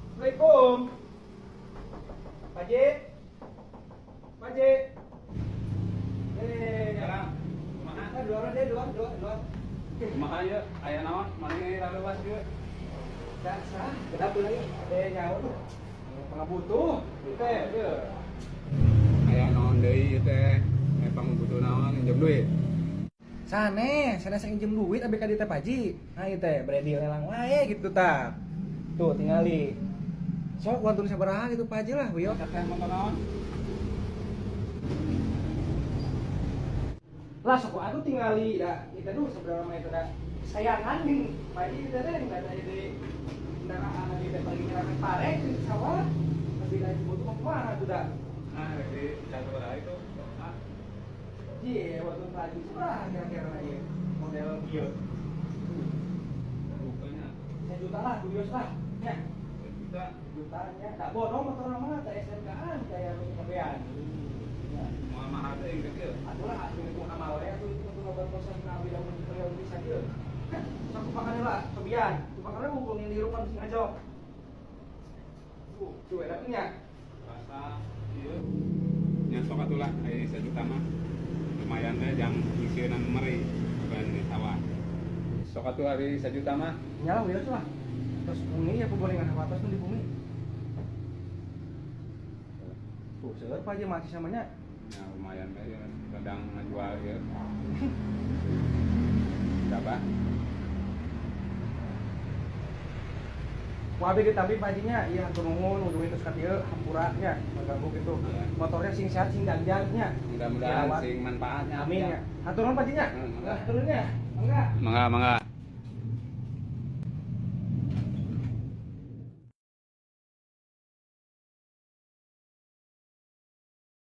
Assalamualaikum. Pak Haji. Pak Haji. Eh, Sekarang kumaha? Ah, dua orang deh, dua, dua, dua. Kumaha ieu? Aya naon? Maneh laluas ieu? Dasar, kenapa lagi? Eh, nyawa tuh. Pangabutuh, teh, ieu. Aya naon deui ieu teh? Eh, pangabutuh naon? Injem duit. Sanes, sanes injem duit abi ka dieu teh, Pak Haji. Nah, ieu teh bade dilelang wae gitu tah. Tuh, tingali. Sok wantun sabaraha gitu, Pak Haji, lah, wieu. Teh motor naon? Lah, sok atuh tingali da kita tuh sebenarnya mah itu da sayangan jeung Pak Haji kita teh nggak ada di kendaraan lagi teh paling nyerapin pare di sawah. Lebih dari butuh mah kumaha tuh da. Ah, rek di sabaraha itu? Ah, Ji, waktu Pak Haji sabaraha kira-kira na ieu model ieu? Bukannya. Juta lah, duyos lah. Nya, Juta. Juta nya. Tak bodong motor mah teh SNK-an kayak nu kabean. Ya. Moal mahal teh yang kecil. Atuh lah, atuh itu amal we atuh itu untuk ngabantosan ka abi lamun perlu bisa kieu. Sok kupakan heula, cobian. Kupakan heula mumpung yang dihirupan sing ngajok. Tuh, enak nya. Rasa ieu. Nya sok atuh lah, aya 1 juta mah. Lumayan teh jang ngisieunan meri bukan di sawah. Sok atuh ari 1 juta mah. Nyala wios lah. Terus bumi ya gorengan atas tuh di bumi. Tuh, seueur Pak Haji masih samanya. Ya lumayan teh ya, kadang ngajual ya. Berapa? Ku abi ditampi Pak Hajinya, iya hatur nuhun duit terus ka dieu hampura nya, mengganggu gitu. Iya. Motornya sing sehat sing dandan nya. Mudah-mudahan Dirawat. sing manfaatnya. Amin ya. Hatur nuhun, Pak Hajinya. Mangga. Hatur nuhun nya. Mangga. Mangga, mangga.